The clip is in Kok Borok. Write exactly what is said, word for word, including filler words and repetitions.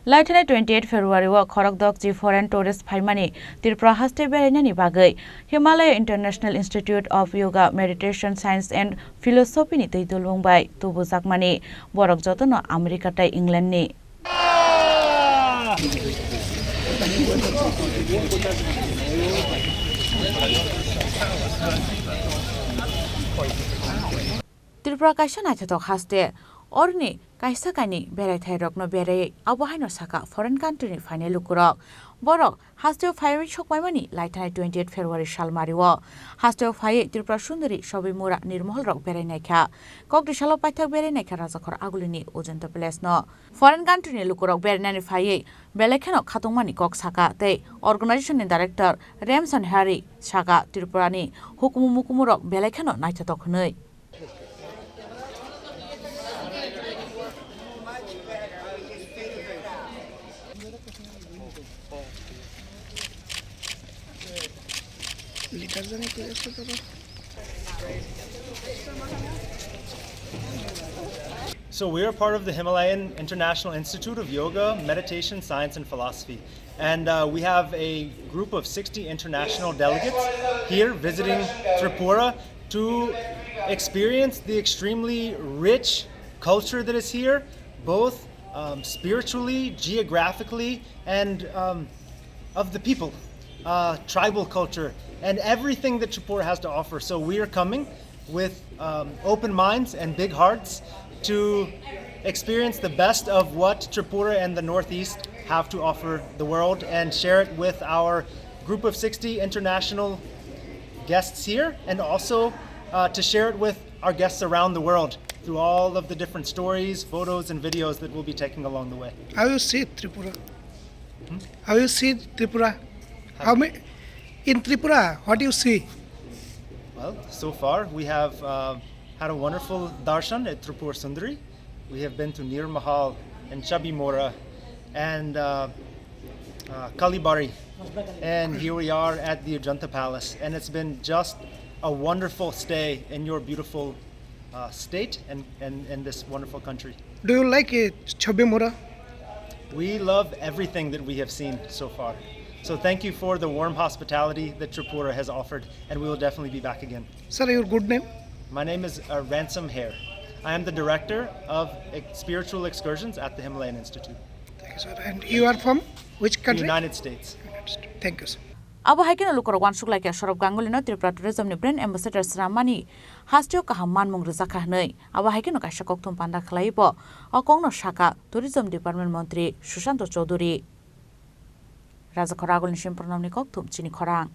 Laithani twenty eight February o khorok dokji foreign tourist phaimani Tripura haste berainani bagwi Himalaya International Institute of Yoga, Meditation, Science and Philosophy ni twi dulbung bai tubujakmani. Borok jotono America tei England ni. Tripura kaisa naithothok haste. Oroni kaisa kainwi beraithairokno beraiwi abo haino sakha foreign country ni phainai lukurok. Borok hasteo phaiwi sokmaimani laithani twenty eight February salmario. Hasteo phaiwi Tripura Sundari, Sobi Mura, Nirmoholrok berainaikha. Kokdisalo paithak berainaikha Rajakhor Agulini Ujanta Palace no. Foreign country ni lukurok berainani phaiwi belai kheno khatungmani kok sakha tei organization ni director Remson Hari sakha Tripura ni hukumu mukumurok belai kheno naithothok hwnwi. So we are part of the Himalayan International Institute of Yoga, Meditation, Science, and Philosophy. And uh, we have a group of sixty international delegates here visiting Tripura to experience the extremely rich culture that is here, both um, spiritually, geographically, and um, of the people, uh, tribal culture, and everything that Tripura has to offer. So we are coming with um, open minds and big hearts to experience the best of what Tripura and the Northeast have to offer the world and share it with our group of sixty international guests here, and also uh, to share it with our guests around the world through all of the different stories, photos, and videos that we'll be taking along the way. How you see Tripura? Hmm? How you see Tripura? How many in Tripura? What do you see? Well, so far we have uh, had a wonderful darshan at Tripura Sundari. We have been to Nir Mahal and Chabimora and uh, uh, Kalibari, and here we are at the Ajanta Palace, and it's been just a wonderful stay in your beautiful uh, state and, and, and this wonderful country. Do you like it, Chabimora? We love everything that we have seen so far. So thank you for the warm hospitality that Tripura has offered, and we will definitely be back again. Sir, your good name? My name is uh, Ransom Hare. I am the director of ex- spiritual excursions at the Himalayan Institute. Thank you, sir. And you are from which country? United States. United States. Thank you, sir. Abo hai kheno lukurok uansuk lai kha Saurabh Ganguly no Tripura Tourism ni brand ambassador swnam mani hasteo kaham manmung rwjak kha hwnwi. Abo hai kheno kaisa kokthum panda khlaiwi bo o kokno sakha Tourism Department Montri Sushanta Chowdhury. Rajakhor Agulini Simpurnamni kokthum chini khorang.